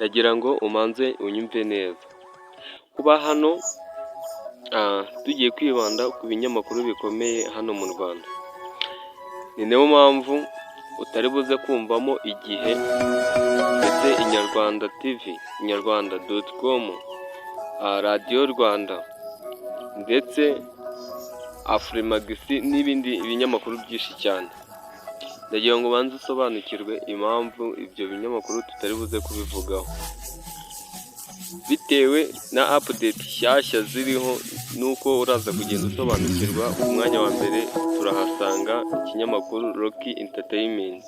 Ndagira ngo umanze unyumve neza. Kuba hano tugiye kwibanda ku binyamakuru bikomeye hano mu Rwanda, ni nayo mpamvu utari buze kumvamo Igihe ndetse Inyarwanda TV, Inyarwanda.com, Radiyo Rwanda ndetse Afrimax n'ibindi binyamakuru byinshi cyane. Ndagira ngo ubanze usobanukirwe impamvu ibyo binyamakuru tutari buze kubivugaho. Bitewe na update nshyashya ziriho nuko uraza kugenda usobanukirwa. Ku mwanya wa mbere turahasanga ikinyamakuru Rocky Entertainment.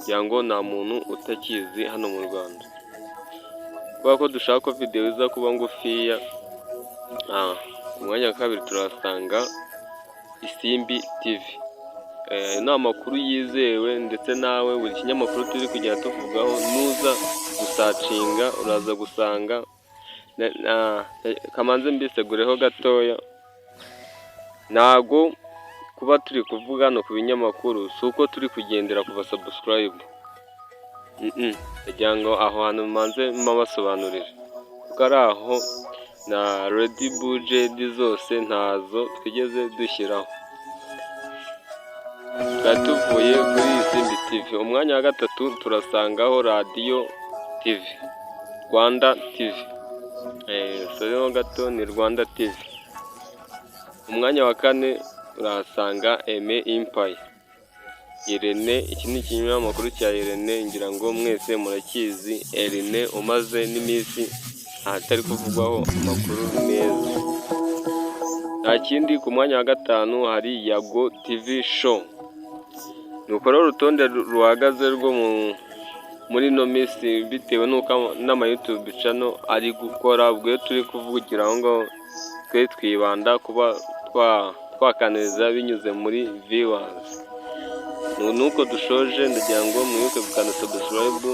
Ngira ngo nta muntu utakizi hano mu Rwanda. Kubera ko dushaka ko videwo iza kuba ngufiya, ku mwanya wa kabiri turahasanga Isimbi TV. Ni amakuru yizewe, ndetse nawe buri kinyamakuru turi kugenda tuvugaho nuza gusearchinga uraza gusanga. Kamanze mbisegureho gatoya, ntago kuba turi kuvuga hano ku binyamakuru si uko turi kugendera ku basubscribe, ndagira ngo aho hantu mbanze mpabasobanurire, kuko ari aho na ready budget zose ntazo twigeze dushyiraho. Twari tuvuye kuri Isimbi TV. Umwanya wa gatatu turasangaho Radiyo TV, Rwanda TV, sorry ho gato, ni Rwanda TV. Umwanya wa kane urahasanga Eme Empire Irene. Iki ni ikinyamakuru cya Irene, ngira ngo mwese murakizi. Irene umaze n'iminsi ahatari kuvugwaho amakuru meza. Nta kindi, ku mwanya wa gatanu hari Yago TV Show. Nuko rero urutonde ruhagaze rwo muri ino minsi, bitewe n'uko n'ama YouTube channel ari gukora. Ubwo iyo turi kuvugira aho ngaho, twe twibanda kuba twakanaliza binyuze muri viewers. Nuko dushoje, ndagira ngo mwibuke gukanda subscribe.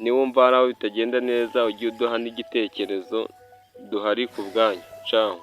Niwumva hari aho bitagenda neza, ujye uduha n'igitekerezo, duhari ku bwanyu. Cawu.